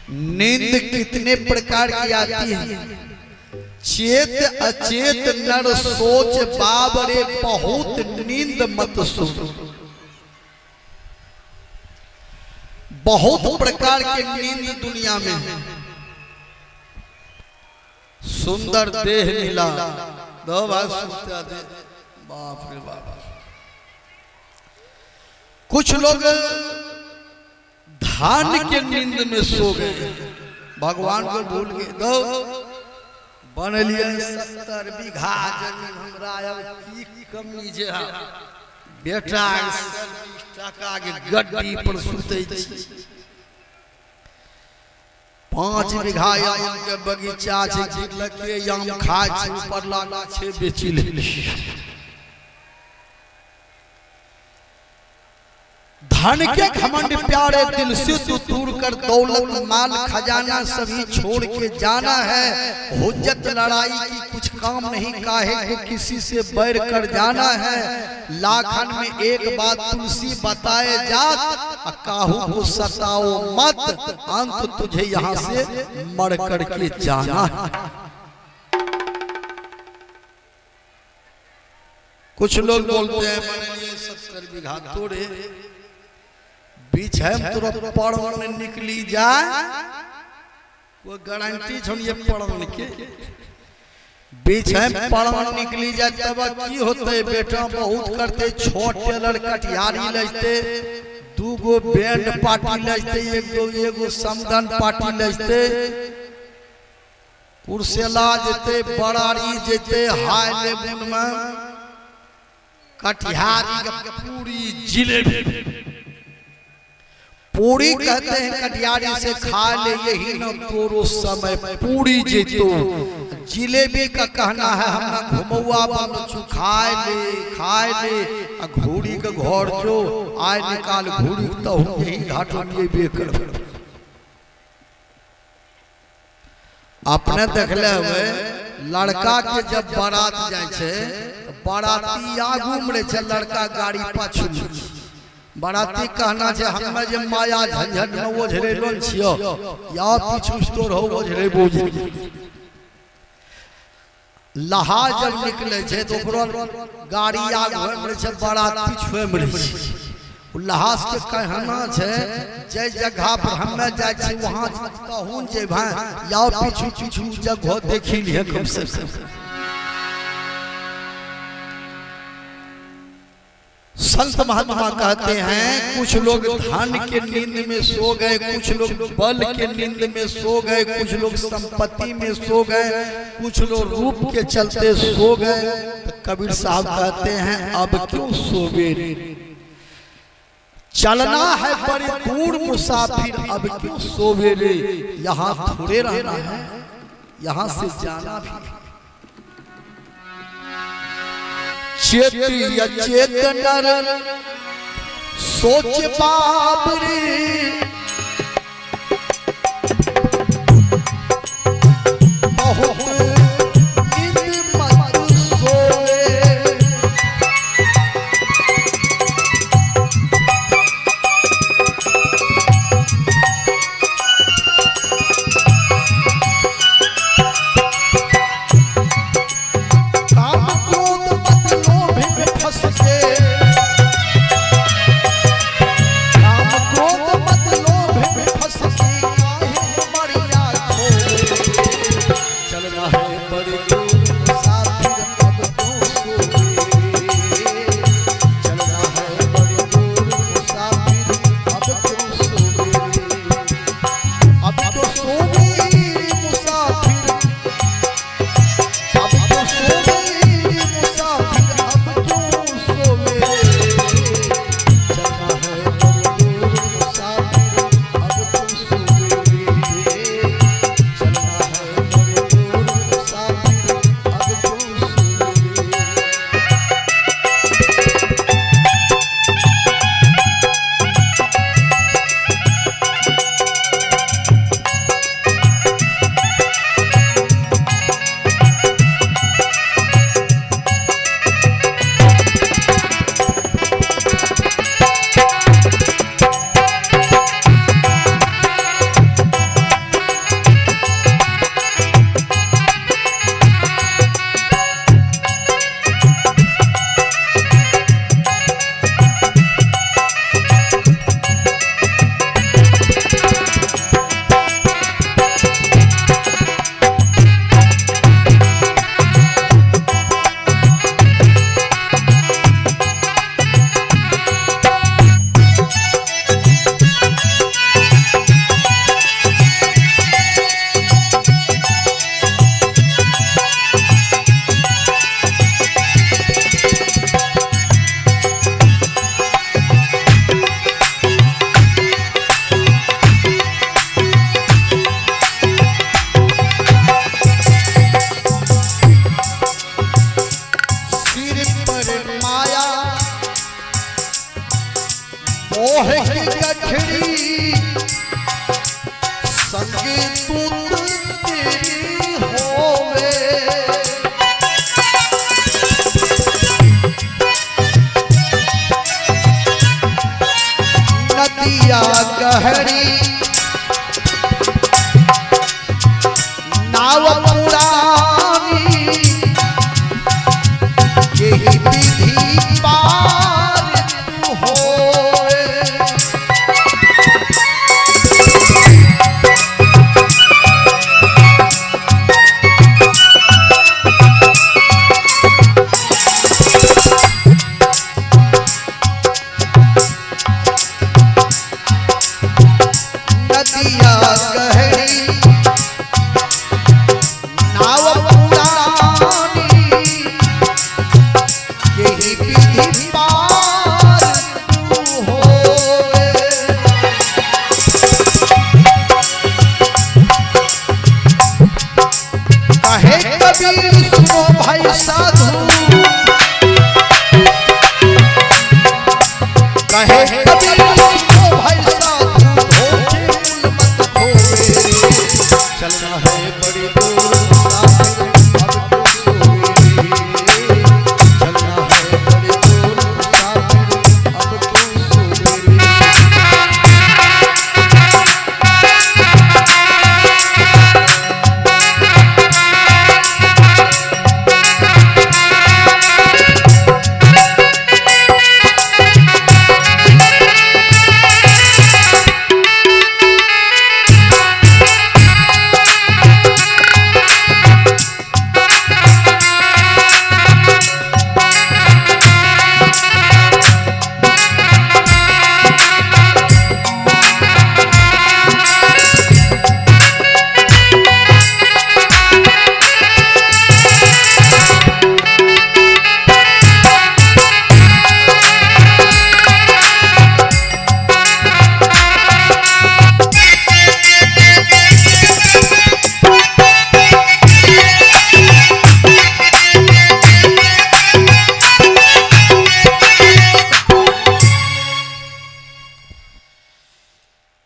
नींद कितने प्रकार की आती है? चेत अचेत नर सोच बाबरे, बहुत नींद मत सो। बहुत प्रकार के नींद दुनिया में है। सुंदर देह मिला दो बार सुनते दे, बाप रे बाप। कुछ लोग धान के नींद में सो गए, भगवान को भूल गए। दो बनलिए 70 बीघा जमीन, हमरा अब की कमी जे है? बेटा 20 टाका के गड्डी पर सुतै छी। 5 बीघा आम के बगीचा छै, गिरलके आम खाइ छी, ऊपर गाछे बेची लै छी। धन के घमंड प्यारे दिल से तू दूर कर, दौलत माल खजाना सभी छोड़ के जाना है। हुज्जत लड़ाई की कुछ काम नहीं, काहे को किसी से बैर कर जाना है। लाखन में एक बात तुलसी बताए जात, काहू को सताओ मत, अंत तुझे यहाँ से मर करके जाना है। कुछ लोग बोलते हैं मैंने लिए 70 बीघा तोड़े बीच है, तोरा पड़वन निकली जाए, कोई गारंटी छन ये पड़वन के बीच है पड़वन निकली जाए तब की होते? बेटा बहुत करते, 6 टेलर कटिहारी लेते, 2 गो बैंड पार्टी लेते, एक दो एगो समदन पार्टी लेते, कुर्सेला जेते, बरारी जेते, हाय लेबुन में कटिहारी के पूरी जिलेबी पूरी कहते हैं कटिहारी से खा ले, यही न तोरो समय पूरी जेतो। जिलेबी का कहना है हम ना घुमौआ बन छु, खाए ले खाए ले, आ घूरी के घर जो आय निकाल घूरी तो यही घाटो में बेकर। अपने देखले हुए लड़का के जब बारात जाए छे, बाराती आगू में रहे छे, लड़का गाड़ी पाछू में। बाराती कहना छे हमें जे माया झंझट में ओझरेलो छियो, या पीछू तोर हो ओझरेबो। लहा जब निकले छे तो ओकरो गाड़ी आगू में रहे छे, बारात पीछू में रहे छे। लहास के कहना छे जे जगह पर हमें जाए छी वहां तहुन जे भाई, या पीछू पीछू जगह देखी लिए कम से कम। संत महात्मा कहते हैं कुछ लोग धन के नींद में सो गए, कुछ लोग बल के नींद में सो गए, कुछ लोग संपत्ति में सो गए, कुछ लोग रूप के चलते सो गए। तो कबीर साहब कहते हैं अब क्यों सोवे, चलना है बड़ी दूर मुसाफिर, अब क्यों सोवे रे, यहाँ थोड़े रहना है, यहाँ से जाना भी है। चेत अचेत नर सोच बाबरी, बहुत नींद मत सोए। काम क्रोध मत लोभ में फंस के, काम क्रोध मत संग तू तेरी होवे। नदिया गहरी नाव पुरानी, यही विधि पार तू होवे। नदिया गहरी नाव पुरानी, यही विधि पार तू होवे। कहे कबीर सुनो भाई साधु, कहे कबीर सुनो भाई साधु, धोखे मूल मत खोवे। चलना है बड़ी दूर मुसाफिर अब क्यों सोवे रे। चलना है बड़ी दूर मुसाफिर अब क्यों सोवे रे।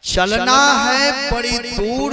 चलना है बड़ी दूर।